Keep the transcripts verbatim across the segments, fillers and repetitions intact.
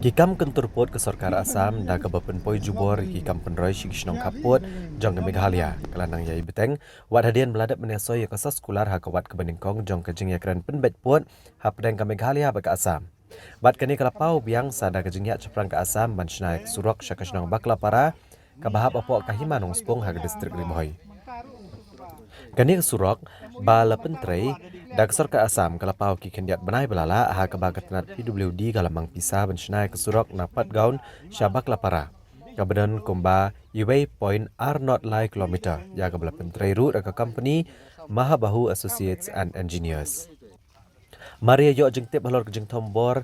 Ki kam kyntur pud ka sorkar Assam da kaba pynpoi jubor ïa ki kam pynroi sha ki shnong khappud jong ka Meghalaya ka la nang ïai bteng wat hadien ba la dep ban ïasoi ïa ka soskular ha ka wat kaba nyngkong jong ka jingïakren pynbeit pud hapdeng ka Meghalaya bad ka Assam. Bad kane ka la paw biang sa da ka jingïaid shaphrang ka Assam ban shna ïa ka surok sha ka shnong Baklapara kaba hap hapoh ka Hima Nongspung ha ka distrik Ri Bhoi. Kane ka surok ba la pyntrei da ka sorkar Assam ka la paw ki khyndiat bnai ba la lah, ha kaba ka tnat P W D ka la mang pisa ban shna ïa ka surok na Patgaon sha Baklapara, kaba don kumba uwei point ar not lai kilometer, ïa kaba la pyntrei ruh da ka company Mahabahu Associates and Engineers. Mar ïa ïoh jingtip halor ka jingthombor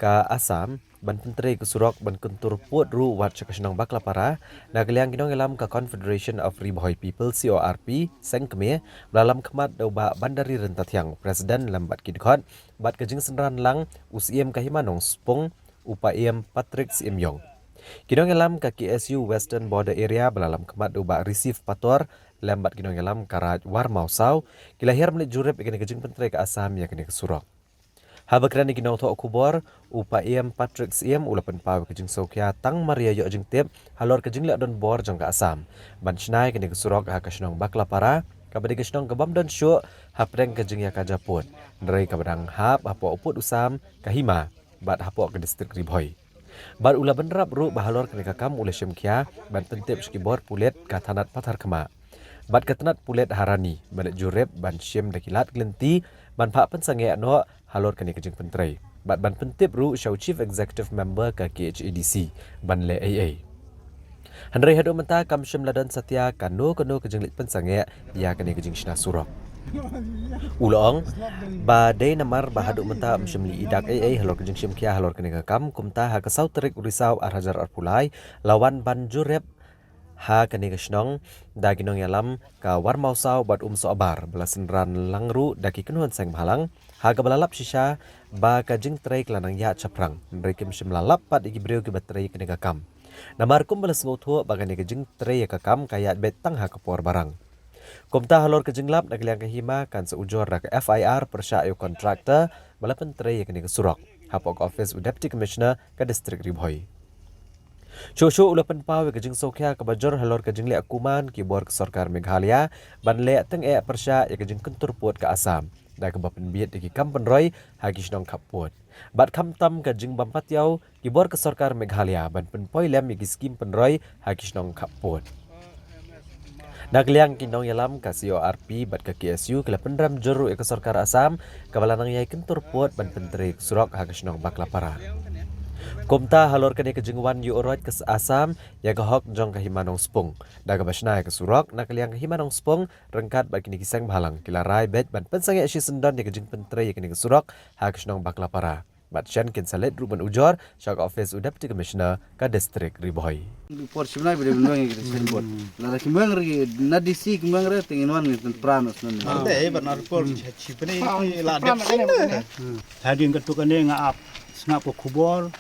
ka Assam ban pyntrei ka surok ban kyntur pud ruh wat sha ka shnong Baklapara, na ka liang ki nongïalam ka Confederation of Ri Bhoi People, C O R P, seng kmie, ba la lam khmat da u Bah Bandari Ryntathiang, President, lem bad ki dkhot bad ka jingsynran lang u Syiem ka Hima Nongspung, u Paiem Patrick Syiemiong. Ki nongïalam ka K S U Western Border Area ba la lam khmat da u Bah Receive Pator lem bad ki nongïalam ka Raid Warmawsaw, ki la hiar ban leit jurip ïa kane ka jingpyntrei ka Assam ïa kane ka surok. Haba kren ïa ki nongthoh khubor, u Paiem Patrick Syiem u la pynpaw ïa ka jingsngewkhia tang mar ïa ïoh jingtip halor ka jingleh donbor jong ka Assam ban shna ïa kane ka surok ha ka shnong Baklapara, kaba dei ka shnong ka bym don shuh hapdeng ka jingïakajia pud, hynrei kaba dang hap hapoh u pud u sam ka Hima bad hapoh ka distrik Ri Bhoi. Bad u la bynrap ruh ba halor kane ka kam u la shim khia ban pyntip sha ki bor pulit ka thanat Patharkhmah bad ka tnat pulit ha Rani ban leit jurip ban shim da ki lad ki lynti ban phah pynsangeh noh halor kane ka jingpyntrei bad ban pyntip ruh sha u Chief Executive Member ka K H A D C ban leh ei ei. Hynrei haduh mynta kam shym la don satia kano kano ka jingleit pynsangeh ïa kane ka jingshna surok. U la ong ba dei namar ba haduh mynta ym shym la ïoh dak ei ei halor ka jingshim khia halor kane ka kam, kumta ha ka saw tarik u Risaw ar hajar arphew lai la wan ban jurip ha kane ka shnong da ki nongïalam ka Warmawsaw bad Umsohbar, ba la synran lang ruh da ki kynhun seng bhalang, ha kaba la lap shisha ba ka jingtrei ka la nang ïaid shaphrang, hynrei kim shym la lap pat ïa ki briew kiba trei kane ka kam. Namar kumba la sngewthuh ba kane ka jingtrei ïa ka kam ka ïaid beit tang ha ka por ba rang. Kumta halor ka jinglap na ka liang ka Hima kan sa ujor da ka F I R pyrshah ïa u contractor ba la pyntrei ïa kane ka surok hapoh ka office u Deputy Commissioner ka distrik Ri Bhoi. Shuh shuh u la pynpaw ïa ka jingsngewkhia kaba jur halor ka jingleh kuman ki bor ka sorkar Meghalaya ban leh tyngeh pyrshah ïa ka jingkyntur pud ka Assam da kaba pynbieit ïa ki kam pynroi ha ki shnong khappud bad khamtam ka jingbym patiaw ki bor ka sorkar Meghalaya ban pynpoi lem ïa ki skim pynroi ha ki shnong khappud. Na ka liang ki nongïalam ka C O R P bad ka K S U ki la pynrem jur ruh ïa ka sorkar Assam kaba la nang ïai kyntur pud ban pyntrei ka surok ha ka shnong Baklapara. Kumta halor kane ka jingwan ïuh roit ka Assam ïa ka hok jong ka Hima Nongspung da kaba shna ïa ka surok, na ka liang ka Hima Nongspung ryngkat bad kine ki seng bhalang ki la rai beit ban pynsangeh shisyndon ïa ka jingpyntrei ïa kane ka surok ha ka shnong Baklapara. Bad shen kin sa leit ruh ban ujor sha ka office u Deputy Commissioner ka distrik Ri Bhoi. Por shimnai bide bun wang ïa ki signboard. Lada kim wang re na D C kim wang re, te ngin wan ngin pran os nan. Ante eh, bad na por ki chi pene la dep sing de. Hadien katto katne nga ap sngap ka khubor.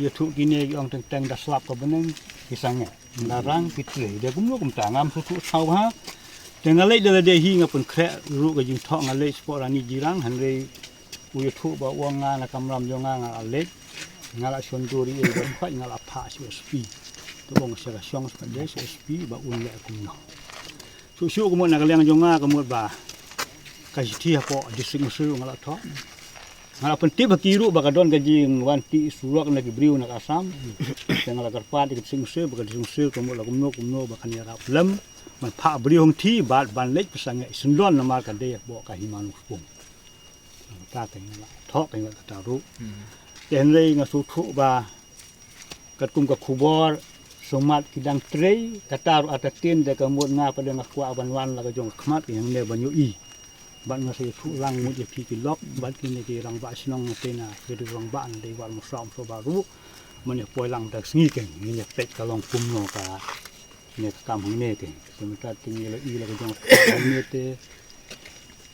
Ïathuh kine ki ong teng teng da slap ka bneng ki sangeh. Nga rang ki trei. Dei kumno kumta ngam sngewthuh shuh ha. Te nga leit da lade hi nga pynkhreh ruh ka jingthoh, nga leit shapoh Rani Jirang, hynrei u ïathuh ba u ong nga na kamram jong nga, nga la leit. Nga la shon dur ïa u ba khwai, nga la phah sha u S P. Te u ong sha ka shong sha ka dei sha u S P ba un leh kumno. Shuh shuh ka mut na ka liang jong nga ka mut ba ka shithi hapoh district Mynsiem nga la thoh. Nga la pyntip ha ki ruh ba ka don ka jingwan tih surok na ki briew na ka Assam. Te nga la kyrpad ïa ka district Mynsiem ba ka district Mynsiem ka mut la kumno kumno ba kan ïarap lem ban phah briew hangthie bad ban leit pynsangeh shisyndon namar ka dei hapoh ka Hima Nongspung. Kata te nga la thoh te nga la kata ruh. Te hynrei nga sngewthuh ba katkum ka khubor sngewmat ki dang trei, kata ruh artatien da ka mut nga pat nga kwah ban wan la ka jong ka khmat ka hangne ban ïohi. Bad nga sa ïathuh lang mut ïa phi ki lok bad kine ki rangbah shnong, nga te na ki rangbah na dei Warmawsaw, Umsohbar ruh. Mane poi lang da ka sngi keiñ ngin ïa peit ka long kumno kane ka kam hangne keiñ. Te mynta te ngi la i la ka jong ka khmat hangne te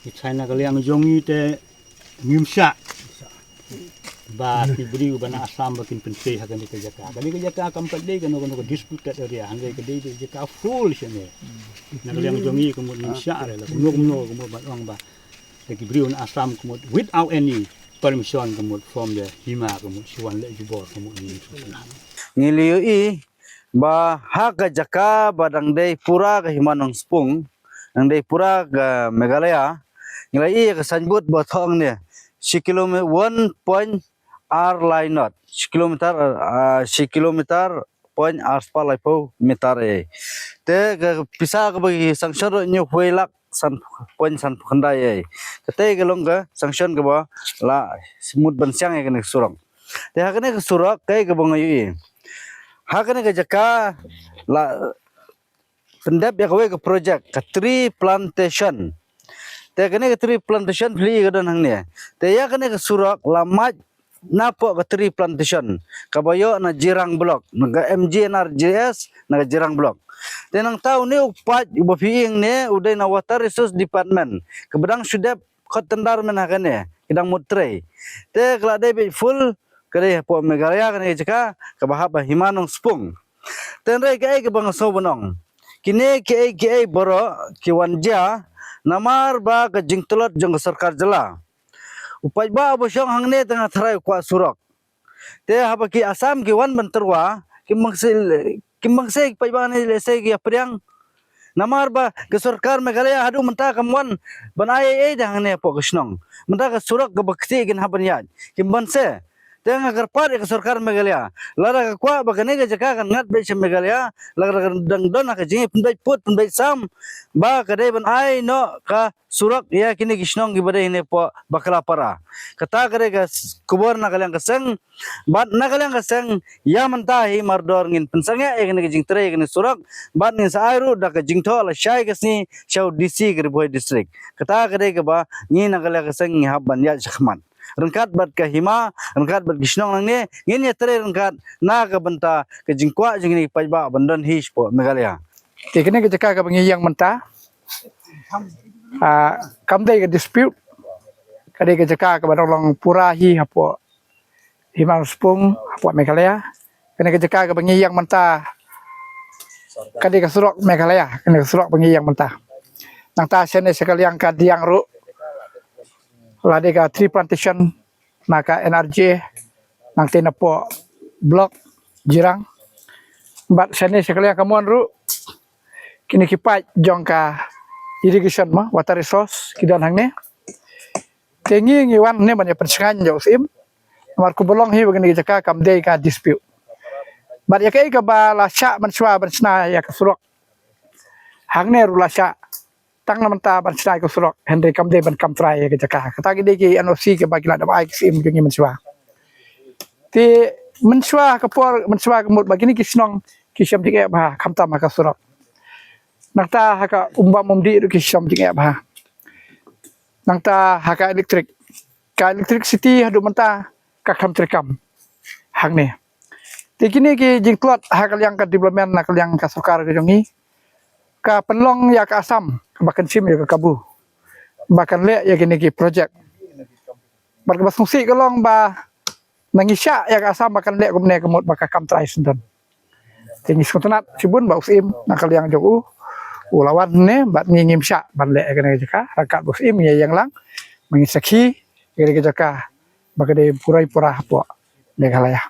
ki China ka liang jong ngi te ngim shah ba ki briew ba na Assam ba kin pyntei ha kane ka jaka. Kane ka jaka kam pat dei kano kano ka disputed area, hynrei ka dei ka jaka full shane. Na ka liang jong ngi ka mut ngim shah re la kumno kumno ka mut ban ong ba da ki briew na Assam ka mut without any Permission ka mut from the hima ka mut shu wan leh jubor ka mut ngi shu pynhap. Ngi la ïohi ba ha ka jaka ba dang dei pura ka hima Nongspung, dang dei pura ka Meghalaya, ngi la ïohi ka signboard ba thoh hangne shi kilometer, one point ar lai not, shi kilometer, ah, shi kilometer point ar spah laiphew meter ei. Te ka pisa kaba ki sanction ruh hynñiewphew wei lak san point sanphew khyndai ei. Katei ka long ka sanction kaba la mut ban siang ïa kane ka surok. Te ha kane ka surok kaei kaba nga ïohi, ha kane ka jaka la pyndep ïa kawei ka project ka tree plantation. Te kane ka tree plantation phi i ka don hangne. Te ïa kane ka surok la mad napoh ka tree plantation kaba ïoh na Jirang Block, na ka M G N R G S, na ka Jirang Block. Te nangta une u paip uba phi i hangne u dei na Water Resource Department kaba dang shu dep khot tender mynta ha kane, ki dang mut trei. Te ka la dei beit full ka dei hapoh Meghalaya kane ka jaka kaba hap ha hima Nongspung. Te hynrei kaei kaba nga sngew ban ong, kine kiei kiei baroh ki wan jia namar ba ka jingtlot jong ka sorkar jylla. U paidbah uba shong hangne tang ha tharai u kwah surok. Te haba ki Assam ki wan ban tyrwa, kim bang se, kim bang se ki paidbah ne lehse ki ïa pdiang. Namar ba ka sorkar Meghalaya haduh mynta kam wan ban ai ei ei da hangne hapoh ka shnong. Mynta ka surok kaba kti kin hap ban ïaid, kim bang se. Te nga kyrpad ïa ka sorkar Meghalaya, lada ka kwah ba kane ka jaka kan ngat beit sha Meghalaya, lada ka dang don ha ka jingïapynbeit pud pynbeit sam ba ka dei ban ai noh ka surok ïa kine ki shnong kiba dei hangne hapoh Bakalapara. Kata ka dei ka s-, khubor na ka liang ka seng. Bad na ka liang ka seng, ïa mynta hi mardor ngin pynsangeh ïa kane ka jingtrei ïa kane ka surok. Bad ngin sa ai ruh da ka jingthoh lashai ka sngi sha u D C ka Ri Bhoi District. Kata ka dei kaba ngi na ka liang ka seng ngi hap ban ïaid shakhmat. Ryngkat bad ka hima, ryngkat bad ki shnong nangne, ngin ïatrei ryngkat na ka bynta ka jingkwah jong kine ki paidbah ban don hi shapoh Meghalaya. Te kane ka jaka kaba ngi ïeng mynta, ah, kam dei ka dispute, ka dei ka jaka kaba dang long pura hi hapoh hima Nongspung, hapoh Meghalaya. Kane ka jaka kaba ngi ïeng mynta ka dei ka surok Meghalaya, kane ka surok ba ngi ïeng mynta. Nangta shane sha ka liang ka diang ruh la dei ka tree plantation na ka N R G, nangta napoh block Jirang. Bad shane sha ka liang ka mon ruh kine ki paip jong ka irrigation ma, water resource, ki don hangne. Te ngi ngi wan ne ban ïa pynshngaiñ ïa u Syiem. Namar kumba long hi ba kane ka jaka kam dei ka dispute. Bad ïa kaei kaba la shah mynshuwa ban shna ïa ka surok, hangne ruh la shah tang na mynta ban shna ïa ka surok, hynrei kam dei ban kam trai ïa ka jaka. Kata ki dei ki N O C kiba ki la dep ai ki Syiem jong ngi mynshuwa. Te mynshuwa ka por, mynshuwa ka mut ba kine ki shnong ki shem jingeh bha khamtam ha ka surok. Nangta ha ka umbam umdih ruh ki shem jingeh bha. Nangta ha ka electric, ka electricity haduh mynta ka kham treikam hangne. Te kine ki jingtlot ha ka liang ka development na ka liang ka sorkar ka jong ngi, ka pynlong ïa ka Assam ba kan shim ïa ka kabu ba kan leh ïa kine ki project. Bad kaba sngewsih ka long ba ngi shah ïa ka Assam ba kan leh kumne ka mut ba ka kam trai syndon. Te ngi sngewtynnat shibun ba u Syiem na ka liang jong u u la wan ne, bad ngi ngim shah ban leh ïa kane ka jaka. Ryngkat bad u Syiem ngi ïeng lang, ngi sakhi ïa kane ka jaka ba ka dei pura pura hapoh Meghalaya.